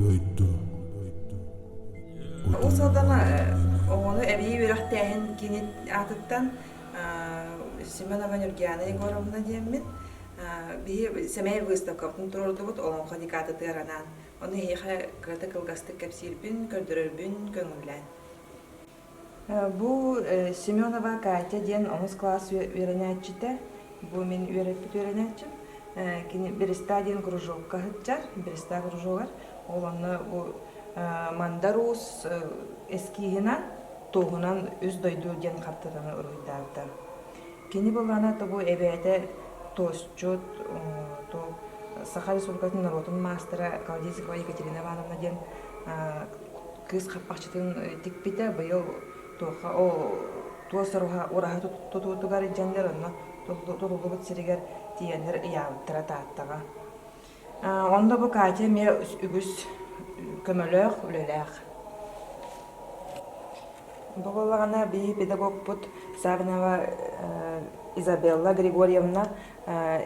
Дойду Уус Алдан оҕону эбии үөрэхтээһин киинин аатыттан Семенова Нюргиана Егоровна диэммин. Биһи сэмэй выставкабытын туруордубут Олоҥхо декадатыгар анаан. Ону эһиэхэ кырата кылгастык кэпсиирбин, көрдөрөрбүн көҥүллээн. Бу Семенова Катя диэн онус кылаас үөрэнээччитэ. Бу мин үөрэппит үөрэнээччим. Кини Береста диэн кружокка сылдьар, Береста кружогар. Ол онно бу Мандар Уус эскиһинэн, туоһунан үс дойду диэн хартыынаны уруһуйдаабыта. Кини былаана бу эбээтэ туосчут, Саха Республикатын норуотун маастара Колодезникова Екатерина Ивановна диэн кыыс хаппахчытын тикпитэ быйыл туохха ол туос ураһа тутуутугар илдьэннэр онно тутуллубут сиригэр тиийэннэр ыйаабыттара Тааттаҕа. Онно бу Катя эмиэ үгүс көмөлөөх үлэлээх. Бу буоллаҕына биһи педагогпут Савинова Изабелла Григорьевна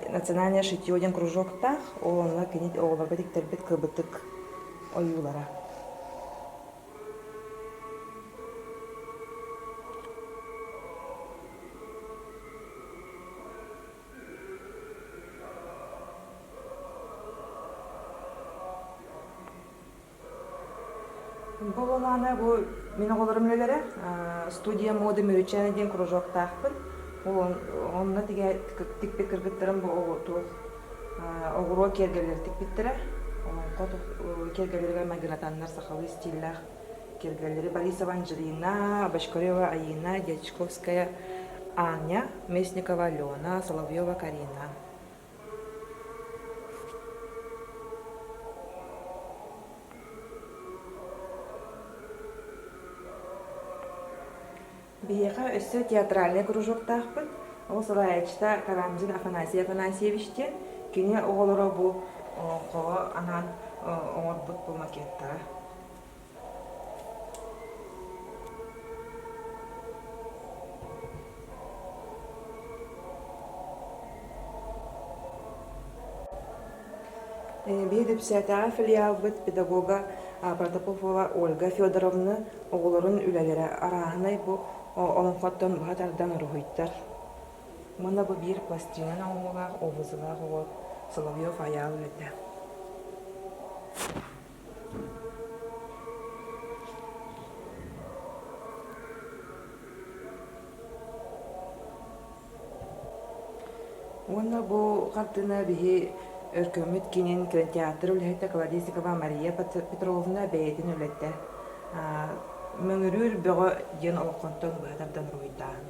национальное шитье диэн кружоктаах, ол онно кини оҕолорго тиктэрбит кыбытык ойуулара. Бу буоллаҕына бу мин оҕолорум үлэлэрэ студия моды Мүрүчээнэ диэн кружоктаахпын. Ол онно тикпит кыргыттарым бу туох оҕуруо киэргэллэри тикпиттэрэ. Олоҥхо киэргэллэригэр майгынатаннар сахалыы стиллээх киэргэллэри Борисова Анжелина, Бочкарева Аина, Дьячковская Аня, Местникова Алена, Соловьева Карина. Биһиэхэ өссө театральнай кружоктаахпыт. Ол салайааччыта Карамзин Афанасий Афанасьевич диэн. Кини оҕолоро бу хоҕо анаан оҥорбут бу макеттара. Биһиги Дүпсээтээҕи филиалбыт педагога Протопопова Ольга Федоровна оҕолорун үлэлэрэ арааһынай бу олоҥхоттон быһа тардан уруһуйдар. Уонна бу биир пластинан оҥоһуулаах образылаах оҕо Соловьев Айаал үлэтэ. Уонна бу хартыына биһи Өркөммүт киинин кинотеатр үлэһитэ Колодезникова Мария Петровна бэйэтин үлэтэ Мөҥүрүүр бөҕө диэн олоҥхоттон быһа тардан уруһуйдааһын.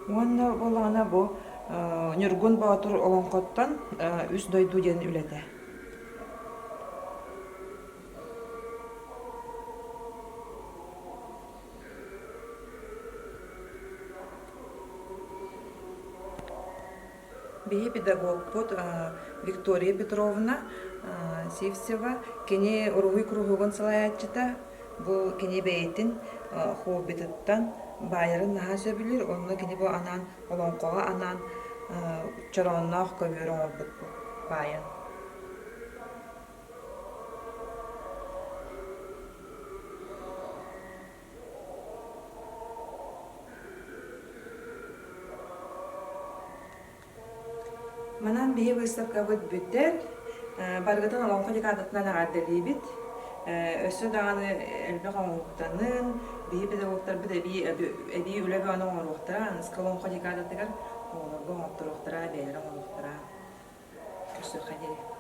Уонна буоллаҕына бу Ньургун Боотур олоҥхоттон Үс дойду диэн үлэтэ. Биһи педагогпут Виктория Петровна Сивцева кини уруһуй куруһуогун салайааччыта. Бу кини бэйэтин хоббитыттан баайарын наһаа сөбүлүүр, онно кини бу анаан олоҥхоҕо анаан чороонноох көбүөр оҥорбут баайан. Манан биһи выставкабыт бүтэр. Барыгытын Олоҥхо декадатынан эҕэрдэлиибит. Өссө даҕаны элбэх оҥоһуктанын, биһи педагогтарбыт эбии эбии үлэ бөҕөнү оҥоруохтара, аныгыскы Олоҥхо декадатыгар оҕолорго оҥотторуохтара, бэйэлэрэ оҥоруохтара. Көрсүөххэ диэри.